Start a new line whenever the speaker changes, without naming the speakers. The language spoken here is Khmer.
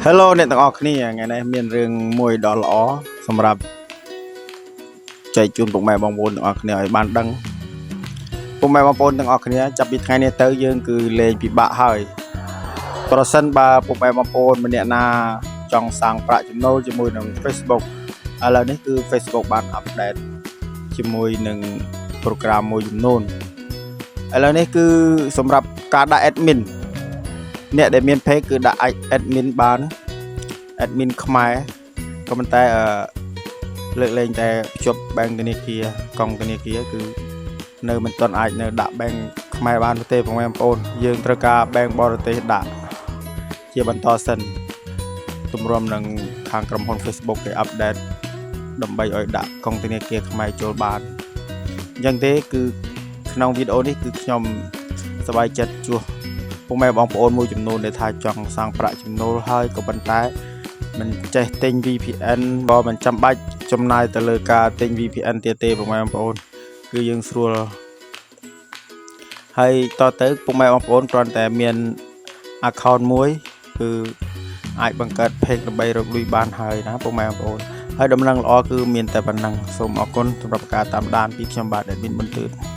Hello អ្នកទាំងអស់គ្នាថ្ងៃនេះមានរឿងមួយដ៏ល្អសម្រាប់ចែកជូនពុកម៉ែបងប្អូនទាំងអស់គ្នាឲ្យបានដឹងពុកម៉ែបងប្អូនទាំងអស់គ្នាចាប់ពីថ្ងៃនេះទៅយើងគឺលែងពិបាកហើយប្រសិនបើពុកម៉ែបងប្អូនម្នាក់ណាចង់សាងប្រាក់ចំណូលជាមួយនឹង Facebook ឥឡូវនេះគឺ Facebook បាន update ជាមួយនឹង program មួយចំនួនឥឡូវនេះគឺសម្រាប់ការដាក់ admin អ្នកដែលមាន page គឺដាក់ admin បាន admin ខ្មែរក៏ប៉ុន្តែអឺលើកលែងតែភ្ជាប់ bank ធនាគារកងធនាគារគឺនៅមិនទាន់អាចនៅដាក់ bank ខ្មែរបាននោះទេបងប្អូនយើងត្រូវការ bank បរទេសដាក់ជាបន្តសិនទម្រាំនឹងខាងក្រុមហ៊ុន Facebook គេ update ដើម្បីឲ្យដាក់កងធនាគារខ្មែរចូលបានអញ្ចឹងទេគឺក្នុងវីដេអូនេះគឺខ្ញុំសប្បាយចិត្តជួសពុកម៉ែបងប្អូនមួយចំនួនដែលថាចង់សាងប្រាក់ចំណូលហើយក៏ប៉ុន្តែមិនចេះទិញ VPN ក៏មិនចាំបាច់ចំណាយទៅលើការទិញ VPN ទៀតទេពុកម៉ែបងប្អូនគឺយើងស្រួលហើយតទៅពុកម៉ែបងប្អូនគ្រាន់តែមាន account មួយគឺអាចបង្កើត page ដើម្បីរកលុយបានហើយណាពុកម៉ែបងប្អូនហើយដំណឹងល្អគឺមានតែប៉ុណ្ណឹងសូមអរគុណសម្រាប់ការតាមដានពីខ្ញុំបាទ admin បន្ទឿន។